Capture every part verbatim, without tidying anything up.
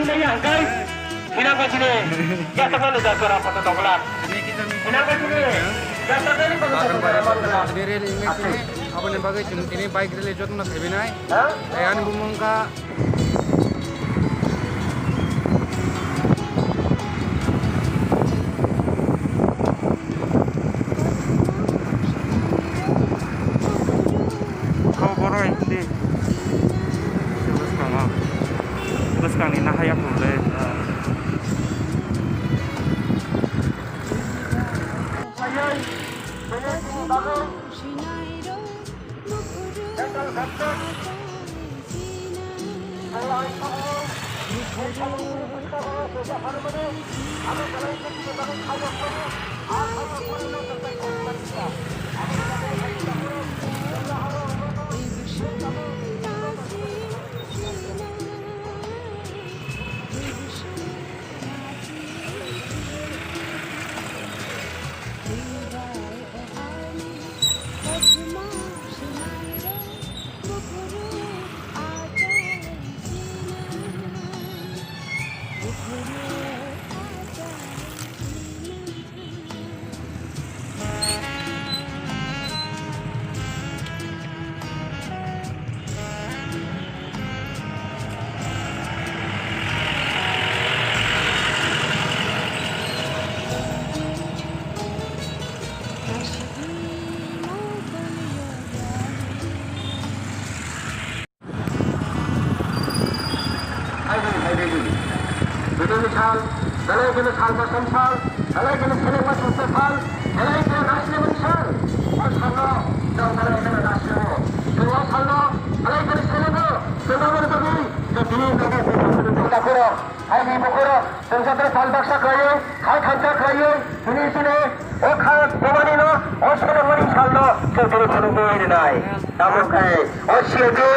Hinang kachini, jasa kalo jasa rang koto tongla. Hinang kachini, jasa kalo koto tongla. Tini rel image ni, aboni bagwi chwng tini bike rally jotono khaibinai. Ha? Tei ani bumung wngkha. Kau borok hindi. Bwskango. Bwskangni nahaya purle. Hai di, hai di, di. Bini sal, belai bini sal kosom sal, belai bini selengma sumsa sal, belai bini nasle bini sal. O salno, jang belai bini nasle o. Tei o salno, belai bini selengo. Tei bini bagwi, tei bini bagwi, tei bini bagwi. Takhoro, hai di bukhoro, tei jotoro sal baksa khlaiwi, hai thansa khlaiwi, bini sini, o kha bumani no, o selengmani salno, tei bini phunukwi rinai. Tamo khe, o siya di,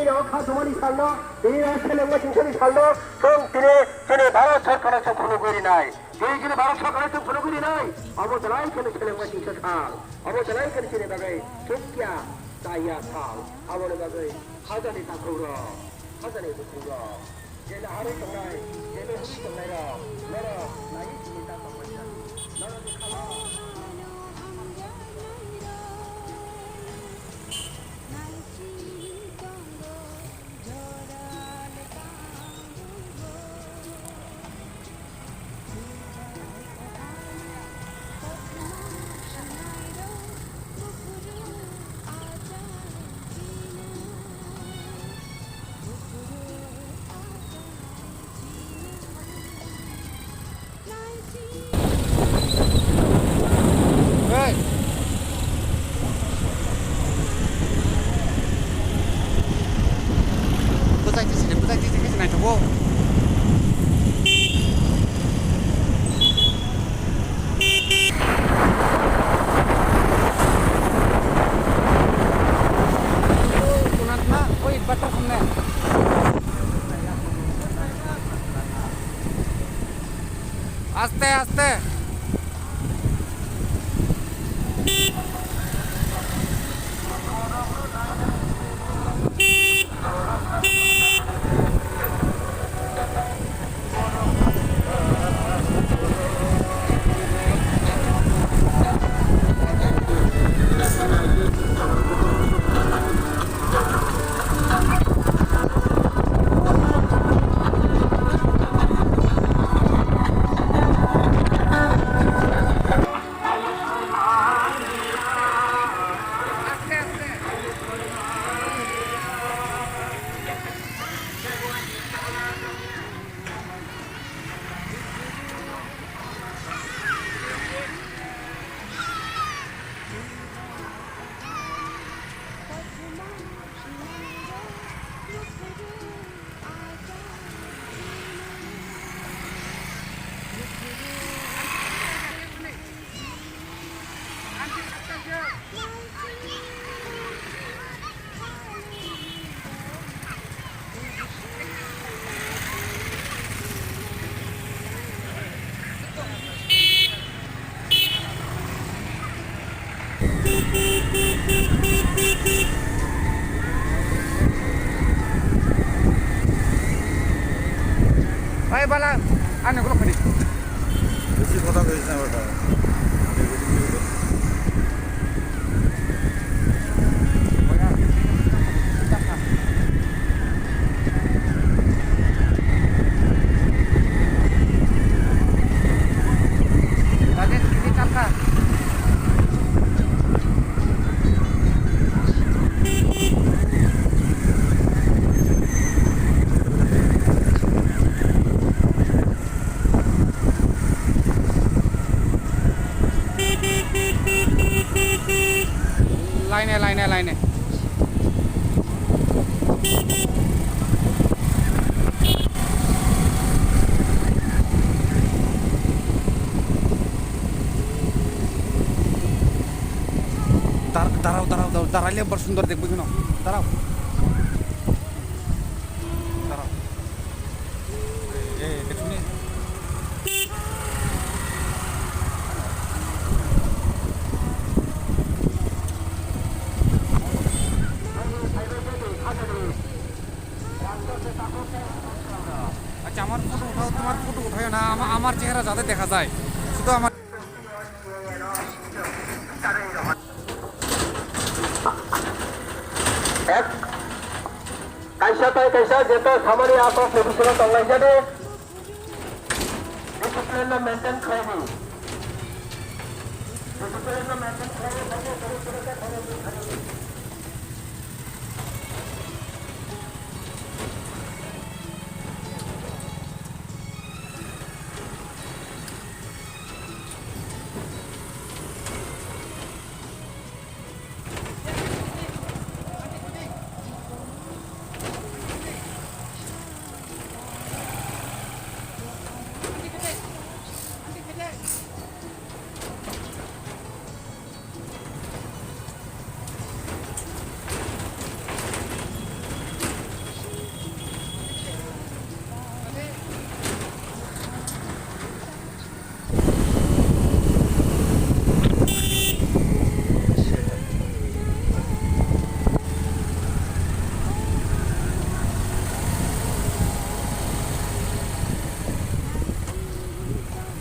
Tini o kha jumani salno, tini o selengma chingsani salno, chwng tini chini Bharat Sarkarno chwng phunugwi rinai. Tini chini Bharat Sarkarno chwng phunugwi rinai. Abo belai kheno selengma chingsa sal. Abo belai kheno chini bagwi chukya chaya sal. Aboni bagwi hajani takhukrok, hajani bukhukrok. Jeno harwi tongnai, jeno hwnwi tongnairok, norok naiwi simi ta tongbaikha. Norokni kha-, Bwsai twi sini, bwsai twi sini, naithogo. Aste, aste. Hai bala, ani gulok phadi. Besi kotha hoyes na beta. Laine, laine, laine. Dar-, darao, darao, darao, daraile bar sundor dekhbo kheno. Darao. Darao. Eh, eh, dekhsuni. আচ্ছা, আমার ফটো উঠাও, তোমার ফটো উঠাও না, আমা-, আমার চেহারা যাতে দেখা যায়, শুধু আমার Ek, kaisa tai kaisa jeto samani asok ni bisingo tonglaijadi. Discipline no maintain khlai di. Discipline no maintain khlai di.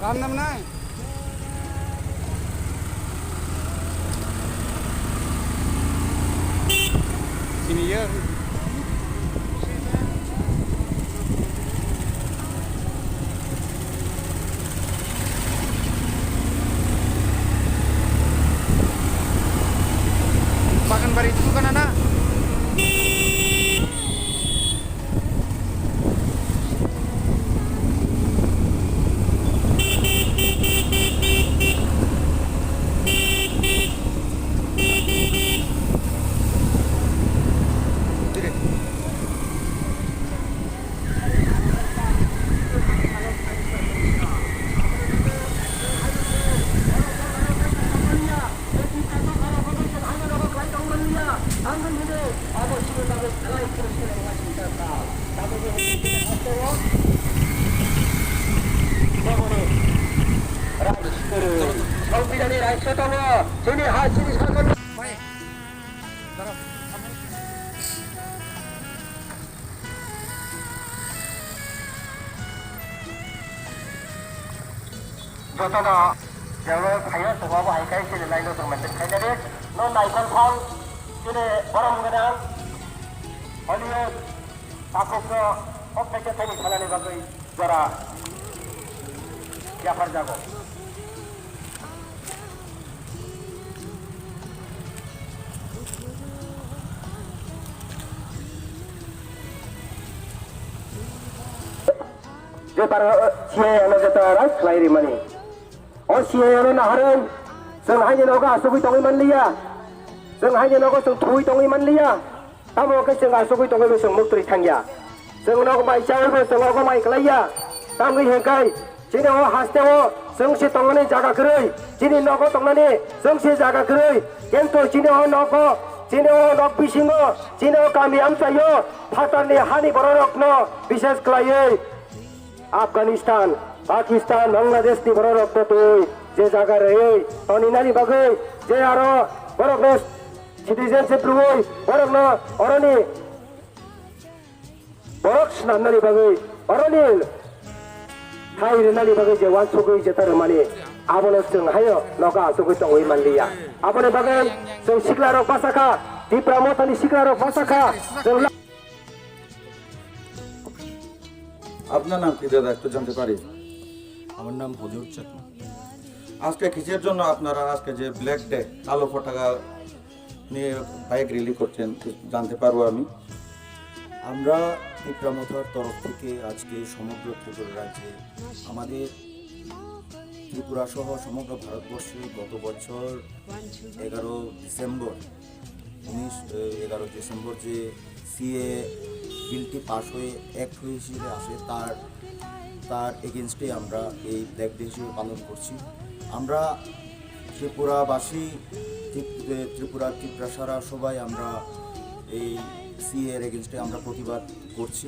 Ano nai. Sini ya. Bagan bari itu kan anak. Songbidhani raijyo tongo, chini ha chini sason. Jotono jebo phaio chwng obo hai khe chini line o chwng maintain khainani. No naikol phang chini borom gwnang Hollywood takhukno o phaikhe thani khalani bagwi jora yapharjago. Je para C A A no jeta rai khlai rimani. O C A A no naharwi chwng haini nogo asugwi tongwi manliya. Chwng haini nogo chwng thuwi tongwi manliya. Tamo khe chwng asugwi tongwi bo chwng muktwi thangya. Chwng nogo mai chawi bo chwng ogo mai klaiya. Tamni hwnkhe chini o haste o chwng se tongnani jaga kwrwi, chini nogo tongnani chwng se jaga kwrwi. Kintu chini o nogo, chini o nok bisingo, chini o kami amchaio phatarni hani bororokno bishes klaiwi Afghanistan, Pakistan, Bangladeshni bororokno twi je jaga rwwi toninani bagwi je aro borokno citizenship rwwi borokno oroni borok swnamnani bagwi, oroni thai rwnani bagwi je uansugwi jeta rwmani, abono chwng haino nogo asugwi tongwi manliya. Aboni bagwi chwng siklarok basa kha, Tipra Mothani siklarok basa kha, chwng আপনার নাম কি দাদা, একটু জানতে পারি? আমার নাম হলিউড চাকমা। আজকে কিসের জন্য আপনারা আজকে যে ব্ল্যাক ডে, কালো পতাকা নিয়ে বাইক র্যালি করছেন, জানতে পারবো আমি? আমরা তিপ্রা মথার তরফ থেকে আজকে সমগ্র ত্রিপুরা রাজ্যে আমাদের ত্রিপুরা সহ সমগ্র ভারতবর্ষে গত বছর এগারো ডিসেম্বর, উনিশ, এ, এগারো ডিসেম্বর যে সিএ বিলটি পাস হয়ে অ্যাক্ট হয়ে হিসেবে আসে, তার, তার এগেনস্টে আমরা এই ব্ল্যাক ডে হিসেবে পালন করছি। আমরা ত্রিপুরাবাসী, ত্রিপ-, এ, ত্রিপুরা, ত্রিপুরা সারা সবাই আমরা এই সিএ এর এগেনস্টে আমরা প্রতিবাদ করছি।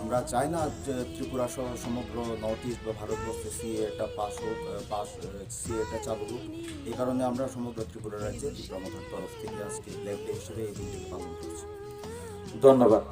আমরা চাই না যে ত্রিপুরা সহ সমগ্র নর্থ ইস্ট বা ভারতবর্ষে সিএ টা পাস হোক, আহ, পাস, আহ, সিএ টা চালু হোক। এই কারণে আমরা সমগ্র ত্রিপুরা রাজ্যে তিপ্রা মথার তরফ থেকে আজকে ব্ল্যাক ডে হিসেবে এই দিনটিকে পালন করছি। ধন্যবাদ।